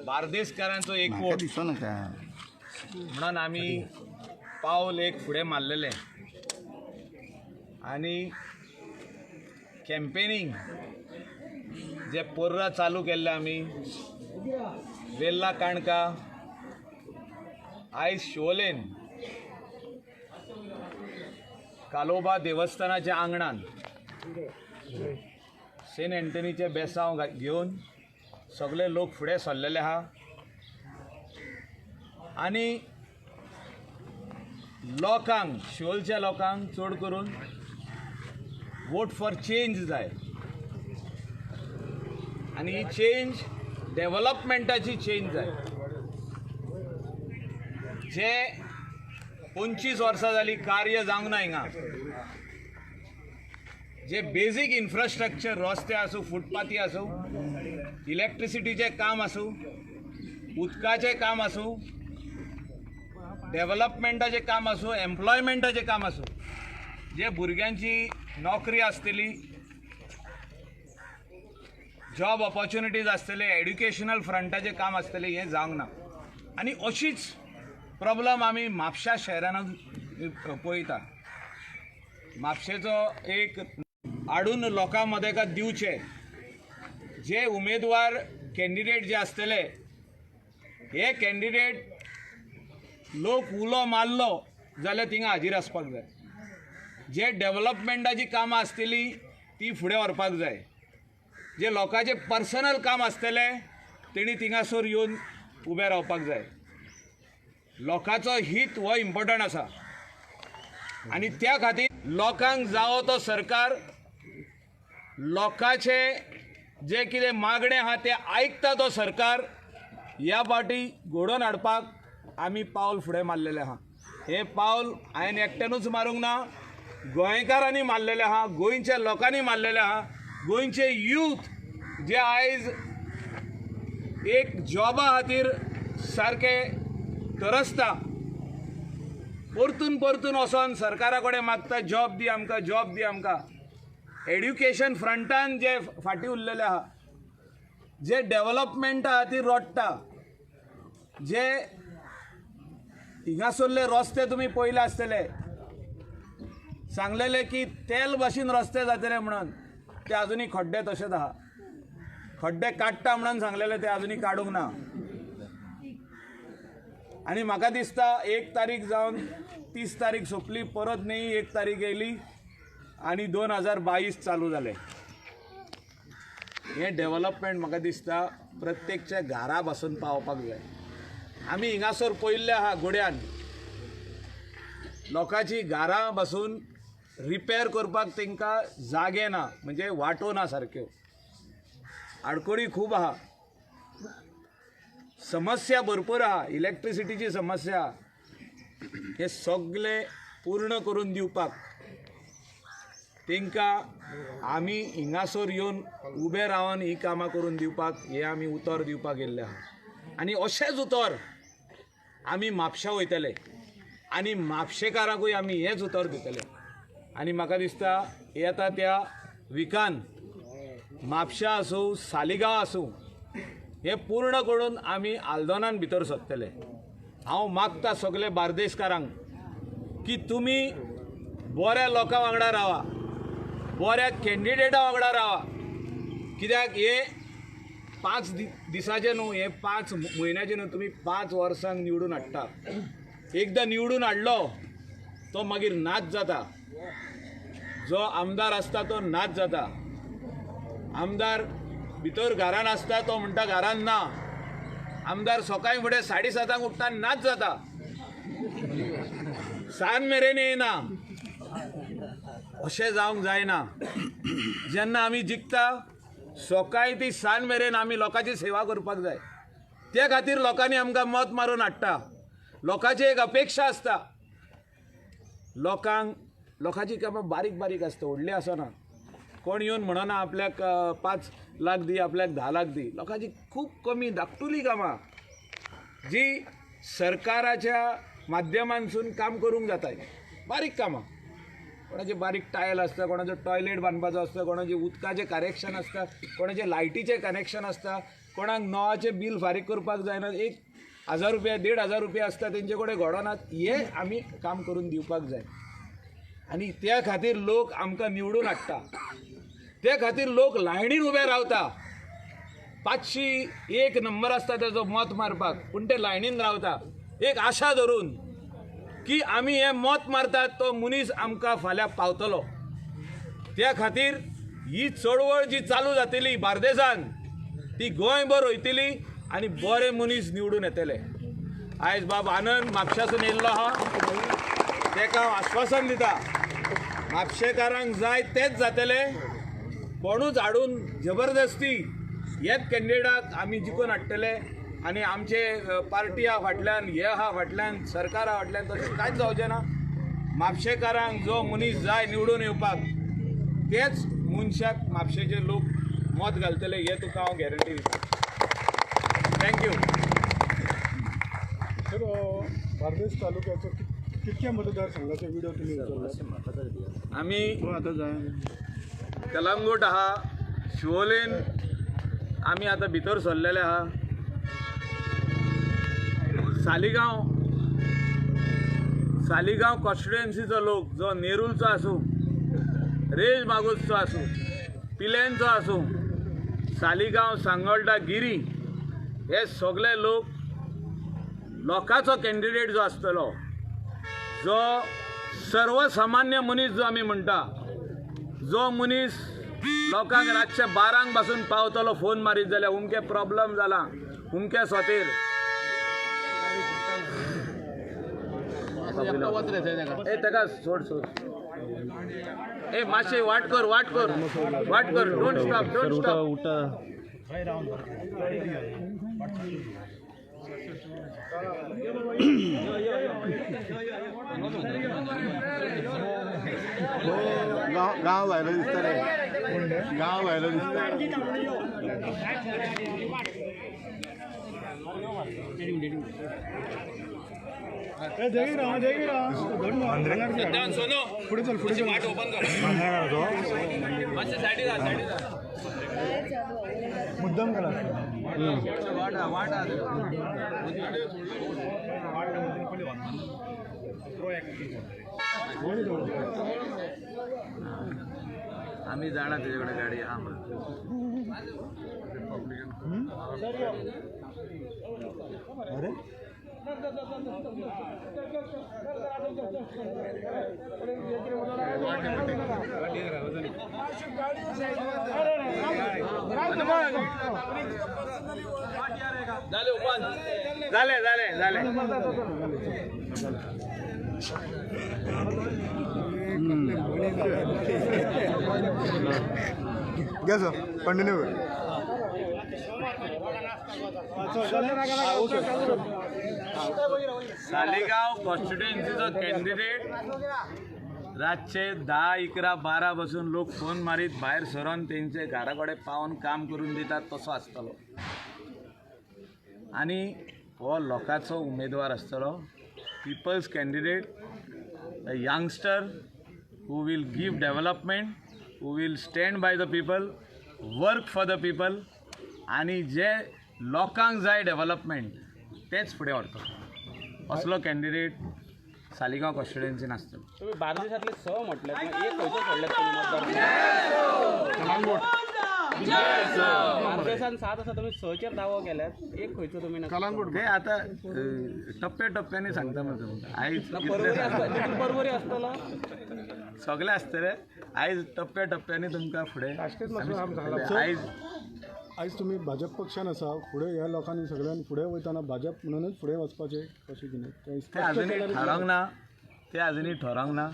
बार्देसकारांचो एक म्हाका वोट दिसना. म्हणून आमी पावल एक फुडें मारलेलें आनी कॅम्पेनींग जे पर्रा चालू केल्लें आमी वेल्ला काणका, आयज शिवोलेन कालोबा देवस्थानाच्या आंगणान सेंट एंटनीचें बेसांव घेवन सगळे लोक फुडें सरलेले आहा आनी लोकांक, शिवोलच्या लोकांक चड करून वोट फॉर चेंज जाय आनी ही चेंज डेवलपमेंटाची चेंज जाय. जे 25 वर्सां जालीं कार्य जावंक ना हिंगा, जे बेजीक इन्फ्रास्ट्रक्चर, रस्ते आसूं, फुटपाथी आसूं, इलेक्ट्रिसिटीचें काम आसूं, उदकाचें काम आसूं, डेवलपमेंटाचें काम आसूं, एम्प्लॉयमेंटाचें काम आसूं, जे भुरग्यांची नोकरी आसतली, जॉब ऑपॉर्च्युनिटीज आसतले, एड्युकेशनल फ्रंटाचें काम आसतलें, हें जावंक ना. आनी अशीच प्रॉब्लम आमी म्हापशा शहरान पळयता. म्हापशेचो एक हाडून लोकां मदें का दिवचे जे उमेदवार कॅन्डिडेट जे आसतले, हे कॅन्डिडेट लोक उलो मारलो जाल्यार थिंगा हाजीर आसपाक जाय. जे डेवलपमेंटाची कामां आसतली ती फुडें व्हरपाक जाय. जे लोकांचें पर्सनल काम आसतलें तेणी थिंगासर येवन उबें रावपाक जाय. लोकांचो हित हो इम्पोर्टंट आसा आनी त्या खातीर लोकांक जावो तो सरकार, लोकांचे जे कितें मागणें आहा तें आयकता तो सरकार, ह्या फावटी घडोवन हाडपाक आमी पावल फुडें मारलेलें आहा. हें पावल हांवें एकट्यानूच मारूंक ना, गोंयकारांनी मारलेलें आहा, गोंयच्या लोकांनी मारलेलें आहा. गोंयचे यूथ जे आयज एक जॉबा खातीर सारके तरसता, परतून परतून वचोन सरकारा कडेन मागता जॉब दी आमकां, जॉब दी आमकां. एड्युकेशन फ्रंटान जे फाटीं उरलेले आहा, जे डेवलपमेंटा खातीर रडटा, जे हिंगासरले रस्ते तुमी पळयले आसतले, सांगलेले की तेल भाशेन रस्ते जातले म्हणून, ते अजुनूय खड्डे तशेच आहा. खड्डे काडटा म्हणून सांगलेले ते अजुनूय काडूंक ना. आनी म्हाका दिसता 1 तारीख जावन 30 तारीख सोंपली, परत न्ही 1 तारीख येयली आनी 2022 चालू जालें. हें डेवलपमेंट म्हाका दिसता प्रत्येकच्या घरा पासून पावपाक जाय. आमी हिंगासर पळयल्लें आहा गुड्यान लोकांची घरां पासून रिपेर करपाक तांकां जागे ना, म्हणजे वाटो ना सारक्यो, आडखळी खूब आहा, समस्या भरपूर आहा, इलेक्ट्रिसिटीची समस्या. हे सगळे पूर्ण करून दिवपाक तांकां आमी हिंगासर येवन उबे रावन ही कामां करून दिवपाक हे आमी उतर दिवपाक गेल्ले आहा. आनी अशेंच उतर आमी म्हापशा वयतले आनी म्हापशेकारांकूय आमी हेंच उतर दितले. आनी म्हाका दिसता येता त्या विकान म्हापशा आसूं, सालिगांव आसूं, हे पूर्ण करून आमी आल्दोनान भितर सरतले. हांव मागता सगळे बार्देसकारांक की तुमी बऱ्या लोकां वांगडा रावा, बऱ्या कॅन्डिडेटा वांगडा रावा. कित्याक हे 5 दिसाचे न्हू, हे 5 म्हयन्याचे न्हू, तुमी 5 वर्सांक निवडून हाडटा. एकदां निवडून हाडलो तो मागीर नाच जाता. जो आमदार आसता तो नाच जाता. आमदार भितर घरान आसता तो म्हणटा घरान ना. आमदार सकाळीं फुडें 7:30 उठ्ठा, नाच जाता, सांज मेरेन येयना. अशें जावंक जायना. जेन्ना आमी जिखता सकाळीं ती सांज मेरेन आमी लोकांची सेवा करपाक जाय. त्या खातीर लोकांनी आमकां मत मारून हाडटा. लोकांची एक अपेक्षा आसता. लोकांक लोकांची कामां बारीक बारीक आसता, व्हडली आसना. कोण येवन म्हणना आपल्याक 5 लाख दी, आपल्याक 10 लाख दी. लोकांची खूब कमी धाकटुली कामां जी सरकाराच्या माध्यमांतसून काम करूंक जाता, बारीक कामां. कोणाचें बारीक टायल आसता, कोणाचो टॉयलेट बांदपाचो आसता, कोणाचें उदकाचें कनेक्शन आसता, कोणाचें लायटीचें कनेक्शन आसता, कोणाक नळाचें बील फारीक करपाक जायना, 1000 रुपया 1500 रुपया आसता तेंचे कडेन घडोनात. हें आमी काम करून दिवपाक जाय आनी त्या खातीर लोक आमकां निवडून हाडटा, त्या खातीर लोक लायनीन उबे रावता. 501 नंबर आसता तेजो मत मारपाक, पूण ते लायनीन रावता एक आशा धरून की आमी हें मत मारतात तो मनीस आमकां फाल्यां पावतलो. त्या खातीर ही चळवळ जी चालू जातली बार्देसान ती गोंयभर वयतली आनी बरे मनीस निवडून येतले. आयज बाब आनंद म्हापशासून येयल्लो आहा, तेका हांव आश्वासन दिता म्हापशेकारांक जाय तेच जातले. कोणूच हाडून जबरदस्ती हेच कॅन्डिडेटाक आमी जिखून हाडटले आनी आमचे पार्टी आहा फाटल्यान, हे आहा फाटल्यान, सरकार आहा फाटल्यान, तशें कांयच जावचें ना. म्हापशेकारांक जो मनीस जाय निवडून येवपाक तेच मनशाक म्हापशेचे लोक मत घालतले, हे तुका हांव गॅरंटी दिता. Thank you. Sir, Bardez तालुक्याचो कितक्या मतदारसंघाचो व्हिडिओ तुम्ही उचलला? आमी कलंगूट आहा, शिवोलेन आमी आतां भितर सरलेले आहा, सालिगांव, सालिगांव कॉन्स्टिट्युएन्सीचो लोक जो नेरूलचो आसूं, रेज मागूसचो आसूं, पिलेनचो आसूं, सालिगांव, सांगोल्डा, गिरी हे सगळे लोक लोकांचो कॅन्डिडेट जो आसतलो, जो सर्वसामान्य मनीस जो आमी म्हणटा, जो मनीस लोकांक रातचे 12 पासून पावतलो फोन मारीत जाल्यार उमके प्रॉब्लम जाला उमके सोतेर. ए तेका सोड सोड, ए मातशें वाट कर, वाट कर, वाट कर, don't stop, don't stop. गांव भायलो दिसता रे, गांव भायलो दिसता. पुढे चल, पुढे चल. वाट ओपन कर, मातशें सायडीन जा, सायडीन जा. मुद्दाम केला. वाट वाट. आमी जाणा तेजे कडेन गाडी आहा म्हणून. अरे जाले ओपन, जाले जाले जाले. घ्या सर, कंटिन्यू कर. सालिगांव कॉन्स्टिट्युएन्सीचो कॅन्डिडेट रातचे 10, 11, 12 बसून लोक फोन मारीत भायर सरोन तेंचे घरा कडेन पावोन काम करून दितात तसो आसतलो आनी हो लोकांचो उमेदवार आसतलो. People's candidate, a youngster who will give development, who will stand by the people, work for the people आनी जे लोकांक जाय डेवलपमेंट तेच फुडें व्हरतलो असलो कॅन्डिडेट सालिगांव कॉन्स्टिट्युएन्सीन आसतलो. तुम्ही बार्देसातले 6 म्हटल्यात, एक खंयचो सोडल्यात तुमी मतदार? बार्देसान 7 आसा, तुमी 6चेर दावो केल्यात, एक खंयचो तुमी? कलंगूट. ते आतां टप्प्या टप्प्यांनी सांगता मरे तुमकां. आयज परवरी आसता, परवरी आसतलो, सगळे आसतले. आयज टप्प्या टप्प्यांनी तुमकां फुडें आयज आयज तुमी भाजप पक्षान आसा, फुडें ह्या लोकांनी सगळ्यांनी फुडें वयतना भाजप म्हणूनच फुडें वचपाचें कशें कितें तें अजुनूय थारोवंक ना, तें अजुनूय थारोवंक ना.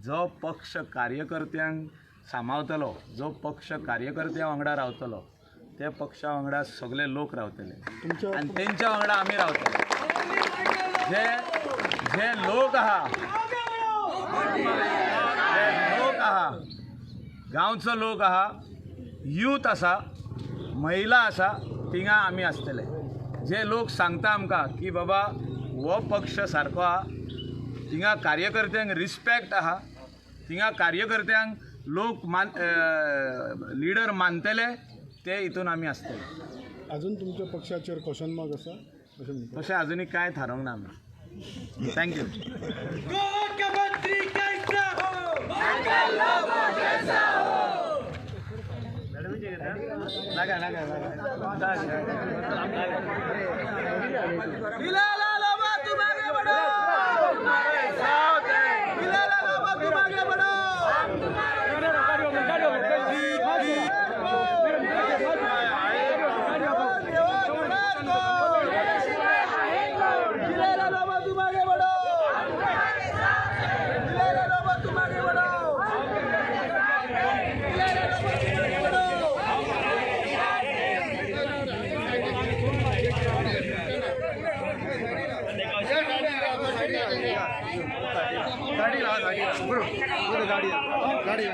जो पक्ष कार्यकर्त्यांक सांबाळतलो, जो पक्ष कार्यकर्त्यां वांगडा रावतलो, त्या पक्षा वांगडा सगळे लोक रावतले आनी तेंच्या वांगडा आमी रावतले. जे जे लोक आहा, जे लोक आहा, गांवचो लोक आहा, यूथ आसा, महिला आसा, थिंगा आमी आसतले. जे लोक सांगता आमकां की बाबा हो पक्ष सारको आहा, थिंगा कार्यकर्त्यांक रिस्पेक्ट आहा, थिंगा कार्यकर्त्यांक लोक मान लिडर मानतले ते हितून आमी आसतले. अजून तुमच्या पक्षाचेर क्वेश्चन मार्क आसा अशें म्हणटा? तशें अजुनूय कांय थारोवंक ना आमी. Thank you. नाका नाका गाडी